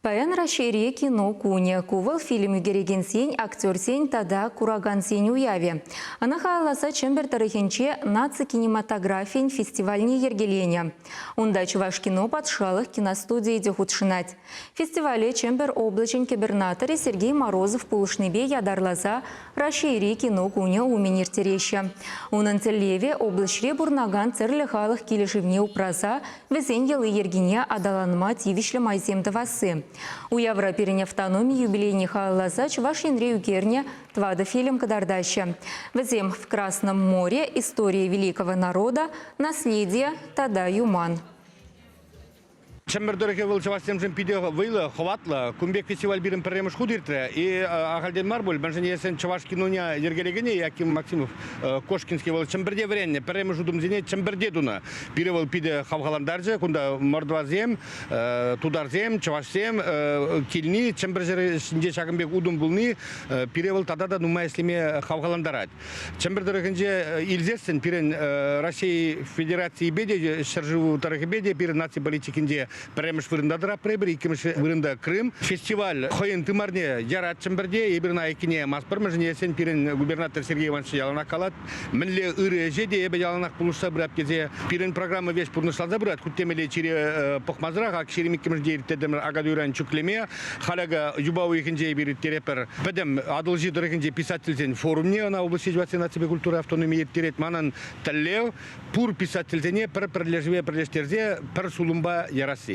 Паян Раҫҫейре кино кунӗ. Ку вӑл фильм ӳкерекенсен, актерсен тата куракансен уявӗ. Ӑна халалласа Чӗмпӗр тӑрӑхӗнче наци кинематографийӗн фестивальне йӗркеленӗ. Унта Чӑвашкино патшалӑх киностудийӗ те хутшӑнать. Фестивале Чӗмпӗр облаҫӗн кӗпӗрнаторӗ Сергей Морозов пулӑшнипе ятарласа Раҫҫейри кино кунӗ умӗн ирттереҫҫӗ. Унӑн тӗллевӗ облаҫре пурӑнакан тӗрлӗ халӑх килӗшӗвне упраса вӗсен йӑли-йӗркине аталанма тивӗҫлӗ майсем тӑвасси. Уявра пирӗн автономи юбилейне халалласа Чӑваш Енре ӳкернӗ тӑватӑ фильм кӑтартаҫҫӗ. Вӗсем «В Красном море», «История великого народа», «Наследие» тата «Юман». Чӗмпӗр тӑрӑхӗ вӑл чӑвашсемшӗн питӗ вӑйлӑ, хӑватлӑ. Кун пек фестиваль пирӗн пӗрремӗш хут иртрӗ. И ахальтен мар пуль, мӗншӗн тесен чӑваш киноне йӗркелекенӗ Яким Максимов Кошкинский вӑл Чӗмпӗрте вӗреннӗ, пӗрремӗш утӑмсене Чӗмпӗрте тунӑ. Пире вӑл питӗ хавхалантарчӗ. Кунта мордвасем, тутарсем, чӑвашсем килни, Чӗмпӗр ҫӗрӗ ҫинче ҫакӑн пек утӑм пулни пире вӑл тата та нумай ӗҫлеме хавхалантарать. Чӗмпӗр тӑрӑхӗнче илсессӗн пирӗн Раҫҫей Федерацийӗпе те, ҫӗршыв тӑрӑхӗпе те пирӗн наци политикинче пӗрремӗш вырӑнта тӑратпӑр эпир, иккӗмӗш вырӑнта Крым. Фестиваль хӑйӗн тымарне ярать Чӗмпӗрте, эпир ӑна айккине ямастпӑр, мӗншӗн тесен пирӗн губернатор Сергей Иванович яланах калать, мӗнле ырӑ ӗҫе те эпӗ яланах пулӑшса пырап тесе пирӗн программа веҫ пурнӑҫланса пырать. Хуть темелле чире пӑхмасӑрах ак 22-мӗшӗнче ирттертӗмӗр Акатуйран чӳклеме. Халь акӑ юпа уйӑхӗнче эпир ирттеретпӗр пӗтӗм Атӑлҫи тӑрӑхӗнчи писательсен форумне, ӑна облаҫри чӑвашсен наципе культура автономийӗ ирттерет. Манӑн тӗллев пур писательсене пӗр пӗрлешӗве пӗрлештерсе пӗр сулӑмпа ярасси.